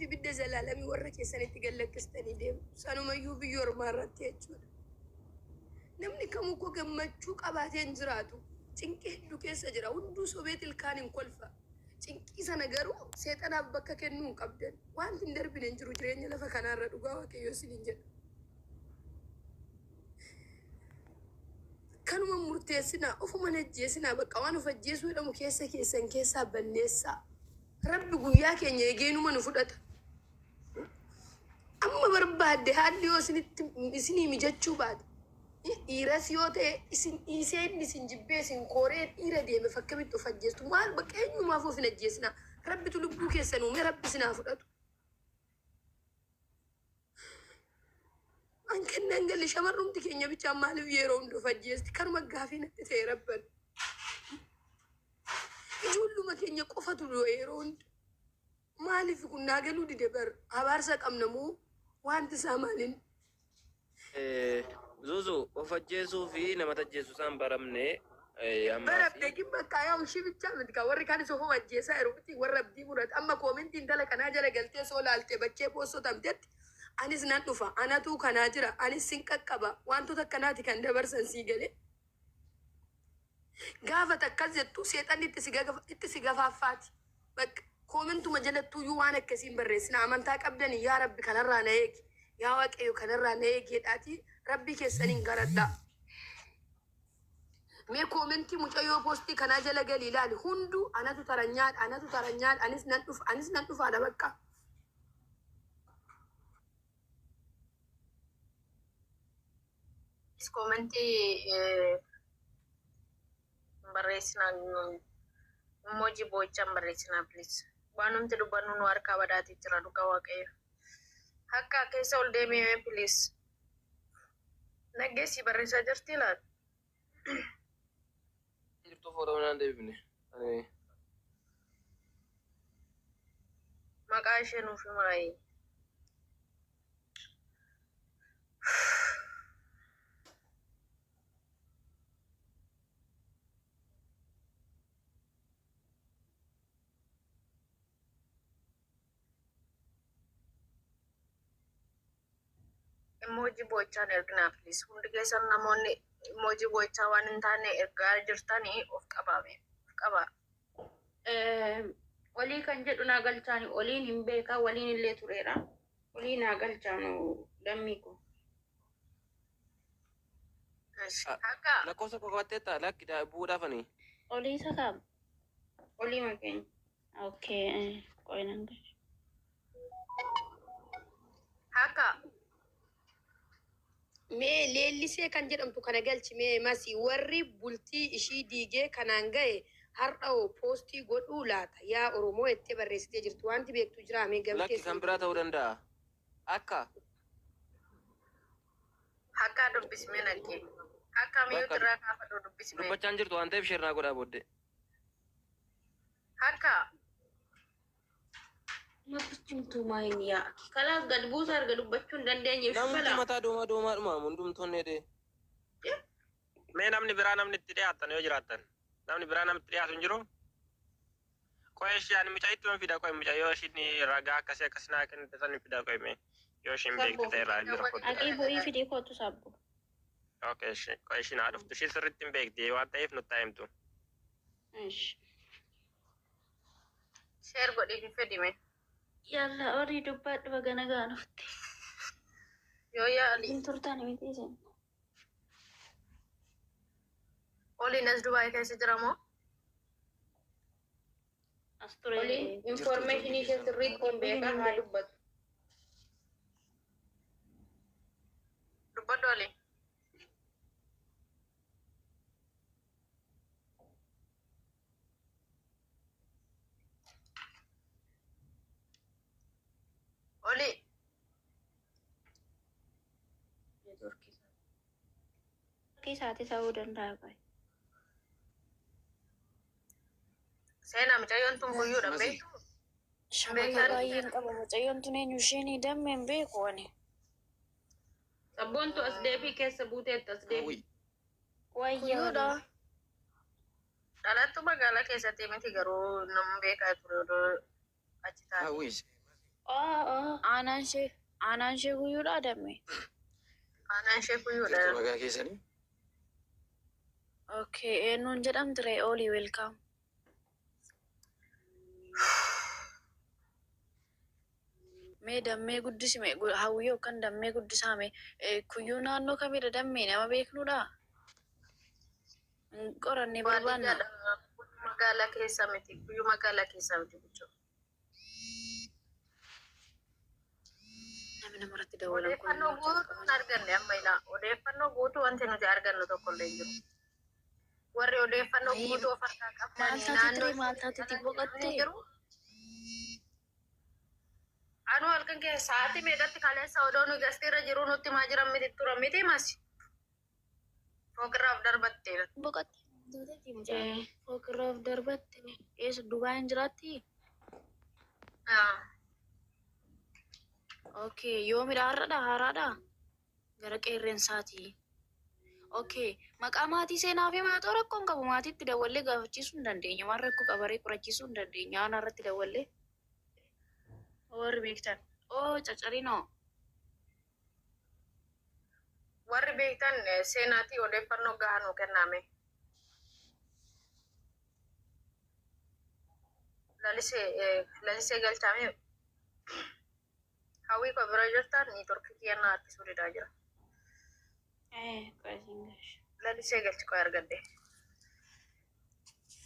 ibidda zalaalamii warra keessanitti gad lakkistanii deemtu? Sanumayyuu biyya ormaa irratti jechuudha. Namni kamuu koo gammachuu qabaatee hin jiraatu. Cinqii hedduu keessa jira. Hunduu sobeet ilkaan hin kolfa. Cinqii sana garuu seexanaaf bakka kennuu hin qabdan. Wanti hin darbine hin jiru jireenya lafa kanaarra dhugaa Waaqayyoo isiniin jedha. Kanuma murteessinaa, ofuma hin ajjeesinaa, bakka waan of ajjeesuu jedhamu keessa keessan keessaa balleessaa. Rabbi guyyaa keenya eegee inuma nu fudhata. Amma barbaadde haalli yoo isinitti isinii mijachuu baate dhiiras yoo ta'e isin dhiisee inni isin jibbee isin kooree dhiira deeme fakkamitti of ajjeestu maal bakka eenyumaaf of hin ajjeesinaa. Rabbitu lubbuu keessan uume rabbi isin haa fudhatu. An kan nan galle shamarrumti keenya bichaan maaliif yeroo hunda of ajjeesti? Kanuma gaafii natti ta'e rabban. Ijoolluma keenya qofatu du'a yeroo hunda. Maaliif kun naa galuu dide bar abaarsa qabna moo wanti isaa maalin? Zuzu of ajjeesuu fi nama tajjeessu isaan baramne ammaas. Baramne gin bakka yaa ishii bichaa miti kaa warri kaanis ofuma ajjeesaa jiru miti warra abdii murate amma koomentii intala kanaa jala galtee soo laalte bakkee poossotamtetti anis nan dhufa anatuu kanaa jira anis sin qaqqaba wantoota akkanaati kan dabarsan sii galee. Gaafa akkas jettu seexanni itti si gagafa- itti si gafaaffaati. Bakka koomentuma jalattuyyuu waan akkasii hin barreessina. Amantaa qabdanii yaa Rabbi kanarraa na eegi. Yaa Waaqayyo kanarraa na eegi jedhaatii Rabbii keessaniin garadhaa. Mee koomentii mucayyoo poostii kanaa jala galii ilaali. Hunduu anatu taranyaadha, anatu taranyaadha, anis nan dhufa, anis nan dhufaadha bakka. Koomentii hin barreessinaa immoojii boo'ichaa hin barreessinaa please. Waanumti dubbannu nu harkaa badaatii jira dhugaa waaqayyo. Akka keessa ol deemee please. Naggeessii barreessaa jirtii laata? Jirtuu footoo naan deebifne. Ani Maqaa ishee nuuf himaayii. Emoji boo'ichaan erginaa please. Hundi keessan namoonni emoji boo'ichaa waan hin taane ergaa jirtanii of qabaame. Of qabaa. Olii kan jedhu naa galchaani oliin hin beekaa waliin illee tureera. Olii naa galchaanu lammii koo. Akka Lakkoofsa koo qabatteetta lakki bu'uudhaaf ani. Olii isa kam? Olii makeenya. Okay, qoy nan galcha. Akka Mee leellisee kan jedhamtu kana galchi mee masi warri bultii ishii diigee kanaan ga'e har'a hoo poostii godhuu laata yaa Oromoo jettee barreessitee jirti wanti beektu jiraa mee Lakki galtee kan biraa ta'uu danda'a. Akka. Akka dubbismee nagge. Akka mute Bakka irraa kaafadhu dubbismee. dubbachaan jirtu waan ta'eef share naa godhaa booddee. Akka Mabbichumtuu maa inni yaa akhi. Kalaas gad buusa erga dubbachuu hin dandeenye Namumti shubala. mataa doomaa doomaadhuma hundumtoonni dee. Mee namni biraa namni itti dhiyaattan yoo jiraattan namni biraa namni itti dhiyaatu hin jiru. Qoy ishee ani mucayyittuu hin fida qoy mucayyoo ishiin ragaa akkasii akkasii naa kennite san hin fida qoy mee yoo ishiin beekte Sabbo. ta'e raajii rakkoo jira. Aqii bu'ii fidii kootu sabbo. Okay ishee qoy ishiin haa dhuftu ishiin sirriitti hin beekti waan ta'eef nutti haa himtu. Ish. Share godhiifi fedime. Yalla olii dubbaadhu baga nagaan dhufte. Yoo yaali. Hin turtan miti isin. Oliin as Dubaay keessa jira moo? As ture. Oliin information ishee sirriitti hin Oliin beekaa hin haa beeku. dubbatu. Dubbadhu olii. Olii. Neetworkii isaa. Isaati ta'uu danda'a qoy. Seenaa mucayyoon tun guyyuudha Masi. beektu. Shabaka Beektaan baay'een qaba. Mucayyoon tun eenyu isheen dammee hin beeku ani. Sabboontu as deebii keessa buuteetta as deebii. Hawwi. Wayya Guyyuudha. olii. Dhalattu magaalaa keessatti miti garuu nama beekaa ture odoo achi taate. Hawwi. Oo oo. Aanaan ishee guyyuudha damme. Aanaan ishee guyyuudha. Jirtu, nagaa keessanii? Okay, eenyuun jedhamti ree? Olii, welcome. Mee dammee guddisime, hawwii yookaan dammee guddisaame. Kuyyuu naannoo kamidha dammee, nama beeknudha? Hin qorannee barbaanna. Baadiyyaadha. Magaalaa keessa miti. Guyyuu magaalaa keessa miti jechuudha. Namni namarratti dawwalan kun Odeeffannoo guutuu hin arganne amma ilaa. Odeeffannoo guutuu wanti nuti argannu tokko illee hin jiru. Warri odeeffannoo guutuu of harkaa Maal qaban taate naannoo ture? Maal taatetti boqotte? jiru. Anuu halkan keessa sa'aatii meeqatti kaleessa odoo nu gastiirra jiru nutti maa jiran miti turan miti masi. Fooqirraaf darbatte. Boqotte. Fooqirraaf darbatte. Eessa, Dubaayin jiraatti? Okay, yoomidha? Har'adha? Haaraadha? Gara qeerrensaati. Okay, maqaa maatii seenaa fi maatii rakkoo hin qabu. Maatiitti dawwallee gaafachiisuu hin dandeenya. Waan rakkoo qabaree qorachiisuu hin dandeenya. Aanaa irratti dawwallee. Warri beektan. Oo, caccarinoo. Warri beektan seenaatii odeeffannoo gahaa nuu kenname. Lalisee galchaame, hawwii koo bira jirta, networkii kiyyannaa harkisuu didaa jira. Qo'atiin gashi. Lalisee galchi koo argadde.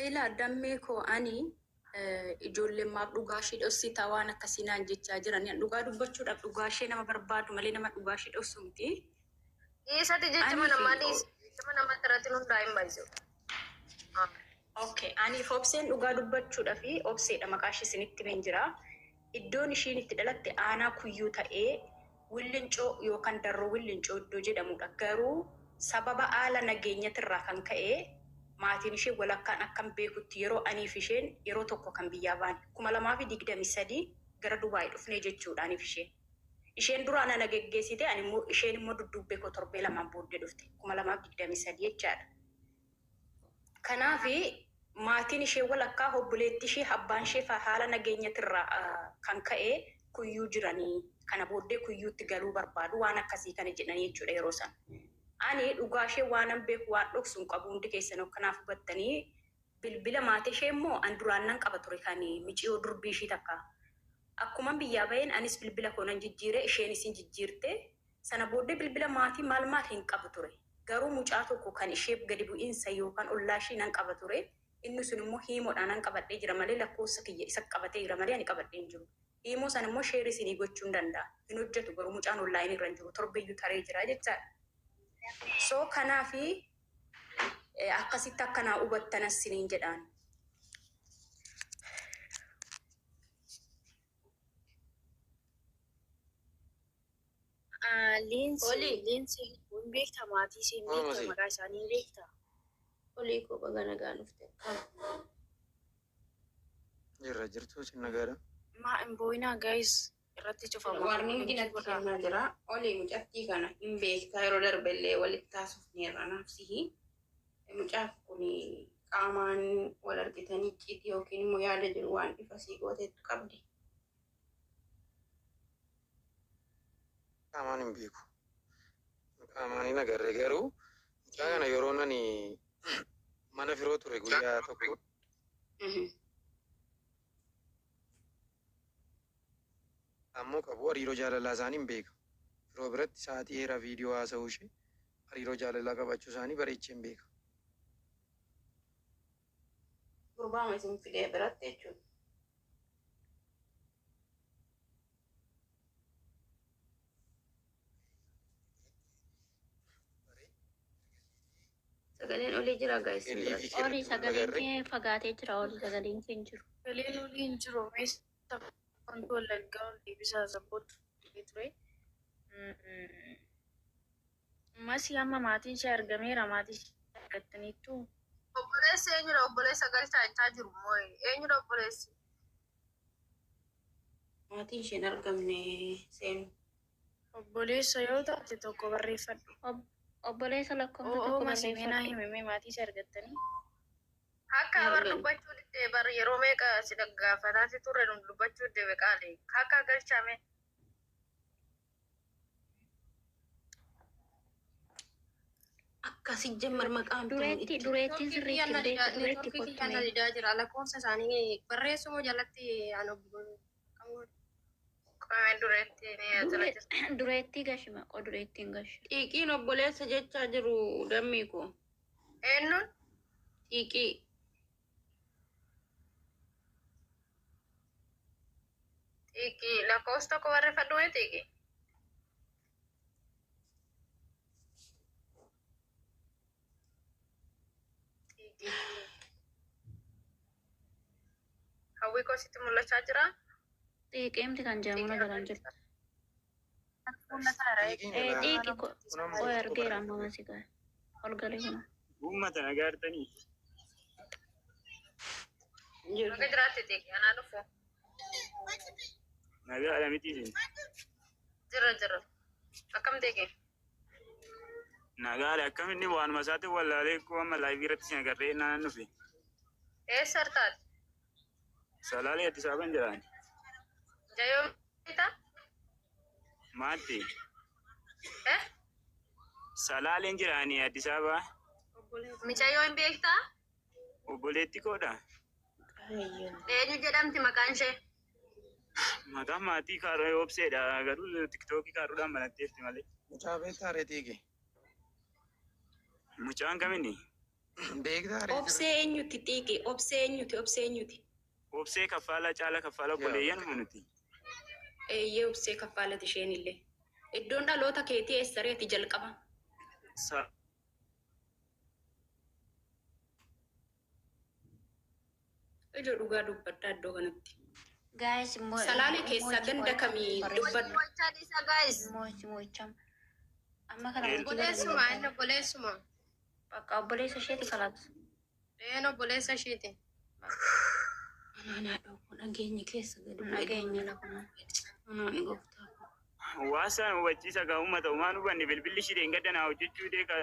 Ilaa dammee koo, ani ijoolleen maaf dhugaa ishee dhoksitaa waan akkasii naan jechaa jiran. Dhugaa dubbachuudhaaf dhugaa ishee nama barbaadu malee nama dhugaa ishee dhoksu miti. Dhiisati jecha Ani mana fi namaa dhiisi. Jecha mana namaa irratti hundaa hin baay'isu. Okay, aniif Obseen dhugaa dubbachuudhaaf, Obseedha maqaa ishee isinitti himeen jira. Iddoon ishiin itti dhalatte aanaa Kuyyuu ta'ee Willincoo yookaan Darroo Willincoo iddoo jedhamudha. Garuu sababa haala nageenyatirraa kan ka'e maatiin ishee walakkaan akkan beekutti yeroo aniif isheen yeroo tokko kan biyyaa baane 2023 gara Dubaayii dhufnee jechuudha aniif isheen. Isheen duraan ana geggeessite, ani immoo isheen immoo dudduubbee koo torbee lamaan booddee dhufte, 2023 jechaadha. Kanaafi maatiin ishee walakkaa, obboleettii ishee, abbaan ishee haala nageenyatirraa kan ka'e Kuyyuu jiranii, kana booddee Kuyyuutti galuu barbaadu waan akkasii kana jedhanii jechuudha yeroo sana. Ani dhugaa ishee waanan beeku waan dhoksu hin qabu, hundi keessan kanaaf hubattanii. Bilbila maatii ishee immoo an duraan nan qaba ture, kan miciyoo durbii ishii takka. Akkuma biyyaa baheen anis bilbila koo nan jijjiire, isheenis hin jijjiirte. Sana booddee bilbila maatii maal maal hin qabu ture. Garuu mucaa tokko kan isheef gadi bu'iinsa yookaan ollaa ishii nan qaba ture. Inni sun immoo hiimoodhaan nan qabadhee jira malee, lakkoofsa kiyya isa qabatee jira malee ani qabadhee hin jiru. Hiimoo sana immoo share isinii gochuu hin danda'a. Hin hojjetu garuu, mucaan onlineii irra hin jiru. Torbeeyyuu taree jira jechaadha. So kanaafi akkasitti akkanaa hubattanas isiniin jedhaan. Leensi Olii. Leensi hin beekta, maatii ishee hin beekta, Maamasi. maqaa isaanii hin beekta. Olii koo, baga nagaa dhufte. Jirra, jirtu, isin nagaadha. Maa hin boo'inaa guys, irratti cufama. Warningi natti kennaa jira. Olii, mucattii kana hin beektaa? Yeroo darbellee walitti taasifneerra naaf sihi. Mucaaf kun qaamaan wal argitanii icciitii yookiin immoo yaada jiru waan ifa sii gooteettu qabdi. Qaamaan hin beeku. Qaamaan hin agarre, garuu mucaa kana yeroo nani mana firoo ture guyyaa tokko ammoo qabu, hariiroo jaalalaa isaanii hin beeka. Firoo biratti sa'aatii dheeraa viidiyoo haasa'uu ishee, hariiroo jaalalaa qabaachuu isaanii bareechee hin beeka. Gurbaama isin fidee biratti jechuudha. Sagaleen olii jira guys. Liivii kee Olii irratti wal sagaleen agarre. kee fagaatee jira. Olii, sagaleen kee hin jiru. Sagaleen olii hin jiru. Meeshaa wanti wallaggaa ol deebisaa sabbootu ture. Masii, amma maatiin ishee argameera, maatii ishee argattaniittu. Obboleessi eenyudha? Obboleessa galchaa jechaa jiru moo eenyudha obboleessi? Maatiin isheen argamne seenu. Obboleessa yoo taate tokko barreeffadhu. Obboleessa lakkoofsa Oo tokko masii, meenaa barreeffadhu. himime, maatii ishee argattanii. Akka abar dubbachuu didde. didde bar yeroo meeqa si dhaggaafataati turre nu dubbachuu didde qaali. Kakka galchame. Akkasi jammar maqaan Dureetti dureettiin sirriitti hin beektu dureetti Neetworkii kottu kiyyaan mee. didaa jira. Lakkoofsa isaanii barreessuma jalatti an obbo Qomee dureetti ni jala jirti. Dureettii gashi maqoo dureettiin gashi. Xiiqiin obboleessa jechaa jiru dammii koo. Eenyuun? Xiiqii. Xiiqii lakkoofsa tokko barreeffadhu mee xiiqii? Xiiqii. Hawwii koo sitti mul'achaa jiraa? Xiiqiimti kan jedhamu nagalaan jirtu. Xiiqiin irraa Xiiqi kun amma koo tokko argeera amma barreeffama. masigaa. Ol galee kuna. Uummata nagaa argitanii. Baga jiraatte xiiqii anaa dhufu. Nagaa miti isin. Jira jira. Akkam xiiqii? Nagaadha akkam inni waanuma isaatiin wallaalee koo amma laayivii irratti isin agarree naan dhufe. Eessa artaati? Salaalee Addis Ababaan jiraan. Jayoo miita? Maatti Eh? Salaaleen jiraanii Addis Ababaa Micayyoo hin beektaa? obboleetti koodha. Eenyu jedhamti maqaan ishee? Maqaan maatii kaaroo obseedha garuu tiktookii kaaruudhaan banatteefti malee. Mucaa beektaa ree xiiqi? Mucaan kaminni? Beektaa ree Obsee eenyuti xiiqi? Obsee eenyuti? Obsee eenyuti? Obsee kaffaala caala kaffaala obboleeyyan moo nuti? Eeyyee obsee kaffaalati isheen illee. Iddoon dhaloota keetii eessareeti jalqaba? Sa- Ijoo dhugaa dubbadhaa iddoo kanatti. Gaayis immoo. Salaalee keessaa ganda kamii dubbadhu? Mo'ichaa dhiisa gaayis. Mo'ichi mo'icham. Amma kana Eel- wajjin gara Obboleessuma inni obboleessuma. Bakka obboleessa isheeti kalaabsa. Een obboleessa isheeti. Anaan haadha dhageenyi keessa gadi bu'ee Nageenya lafa. Anaan gooftaa. Waasaan hubachiisa gaa uummata uumaan hubanne bilbilli ishee gadda naa hojjechuu dee ka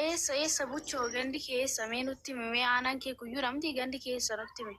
Eessa eessa buchoo gandi kee eessa mee nutti himi mee aanaan kee kuyyuu namti gandi kee eessa nutti himi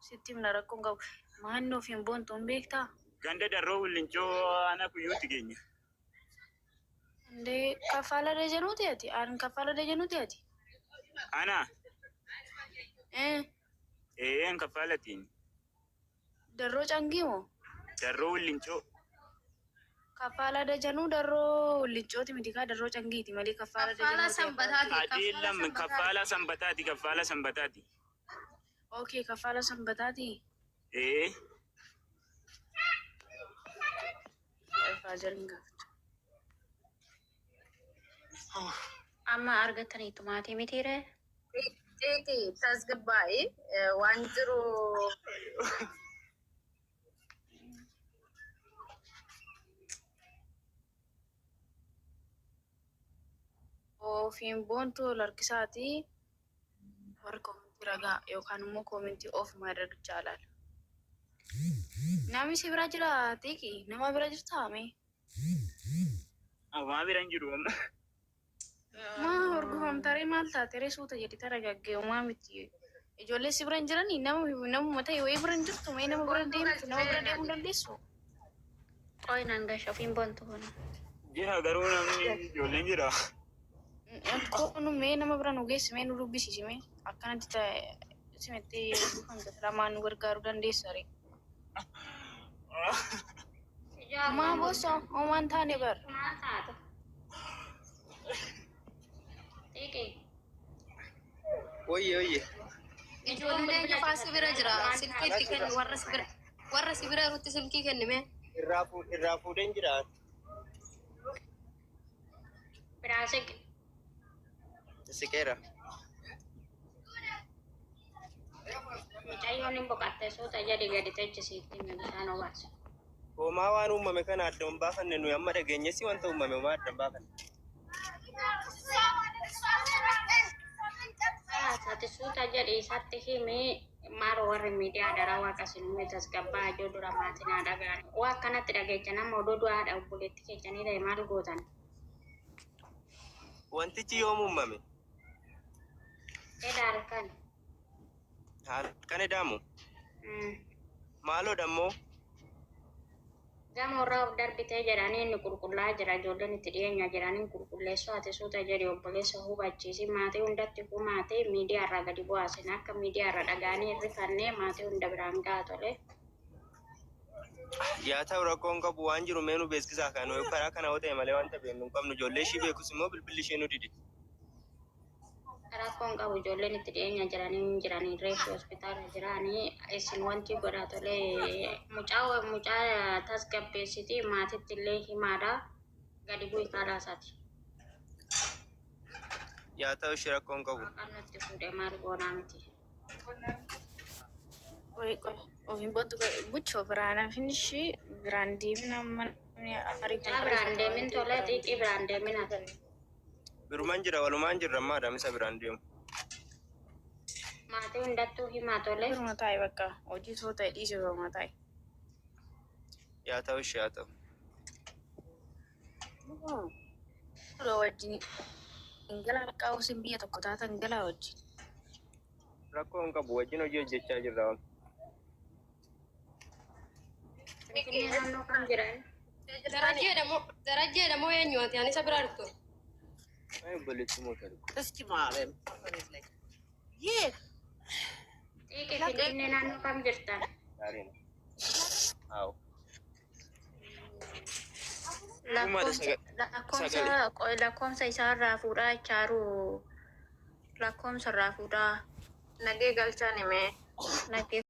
sitti himna rakkoon qabu maannoo fi hin boontu hin beektaa? ganda darroo willincoo ana kuyyuutti geenya. Indee kaffaala dajanuuti ati aan kaffaala dajanuuti ati? Ana Eh ee an kaffaalatiin darroo cangii moo? darroo willincoo Kaffaala dajanuu darroo lincooti miti kaa darroo cangiiti malee kaffaala Kaffaala dajanuuti. sanbataati. Kaffaala adeelam sanbataati. kaffaala sanbataati kaffaala sanbataati. Okay kaffaala sanbataati. Ee Faazarin gaafata. Amma argataniitu maatii mitiiree? Xiiqii tasgabbaa'ii waan jiru Ofiin boontu ol harkisaati warri koomentii ragaa yookaan immoo koomentii of ማድረግ ይቻላል። Namni si bira jira xiiqii nama bira jirtaa mee? Homaa bira hin jiru amma. Maa horgofamtaree maal taateree suuta jedhi taragaggee homaa miti. Ijoollee si bira hin jiranii nama namuma ta'e wayii bira hin jirtu mee nama bira deemtu nama bira deemuu hin dandeessu? Qoy naan gasha ofiin boontu kuna. Jira garuu namni ijoolleen jira. Kun mee nama bira nu geessi mee nu dubbisiisi mee akkanatti ta'e simattee horgofamte lamaan nu gargaaruu dandeessa ree. Maa bossa homaan taane bar. Maal taate? Xiiqi. Oyye oyye. Ijoolleen eenyu fa'aa si bira jira? Silkii itti kenni warra si bira warra si bira jirutti silkii kenni mee? Irraa fuudheen jira. Biraa siqi. Siqeera. Mucayyoon hin boqotte suuta jedhi gadi teechisiitti bishaan obaasa. Homaa waan uumame kana adda hin baafanne nuyi amma dhageenyesi wanta uumame homaa adda hin baafanne. Ati suuta jedhi isatti himi maal warri miidiyaa daraa waaqa sinumee tasgabbaa ijoo dura maatiin haa dhaga'an. Waa akkanatti dhageecha nama oduu du'aadha obboleetti keechanii ta'e maal gootan? Wantichi yoom uumame? Eda halkan. Halkan edaamu? Maaloodha immoo? Gamoorraa of darbitee jedhanii inni qulqullaa'aa jira. Ijoolleen itti dhiyeenya jiranii qulqulleessuu ati suuta jedhi obboleessa hubachiisi. Maatii hundatti humaatee miidiyaarraa gadi bu'aasin akka miidiyaarra dhaga'anii hin rifannee maatii hunda biraan ga'a tole. Yaa ta'u rakkoo hin qabu waan jiru mee nu beeksisaa kan nuyi karaa kana yoo ta'e malee wanta beeknu hin qabnu ijoollee ishii beekus immoo bilbilli ishee nu dide. Rakkoo hin qabu ijoolleen itti dhiyeenya jiranii hin jiranii reeffi hospitaala jiranii isin wanti godhaa tole mucaa mucaa tasgabbeessiti maatitti illee himaadha gadi bu'i kaalaasaati. Yaa ta'u ishee rakkoo hin qabu. Waaqaan nutti fuudhe maal goonaa miti. Qoy qoy ofiin bootu buchoo biraan hafin ishii biraan deemin amma namni Mucaa biraan deemin tole xiiqii biraan deemin ati. Biruman jira walumaan jirra ammaa damisa biraan deemu. Maatii hundattuu himaa tole. Biruma taa'e bakka hojii soo ta'e dhiise biruma taa'e. Yaa ta'u ishee haa ta'u. Dura wajjin galaa bakka isin biyya tokko taatan galaa wajjin. Rakkoo hin qabu wajjin hojii hojjechaa jirra. Finfinnee naannoo kam jiran? Darajjeedha moo eenyu ati? Ani isa bira argtu. Ay obboleetti moo ta'u. እስኪ ማርያም ይህ Xiiqii Finfinnee naannoo kam jirtan? Gaariidha. Haa. Lakkoomsa lakkoomsa isaarraa fuudhaa jechaaru lakkoomsa irraa fuudhaa. Nagee galchaan himee. Nagee.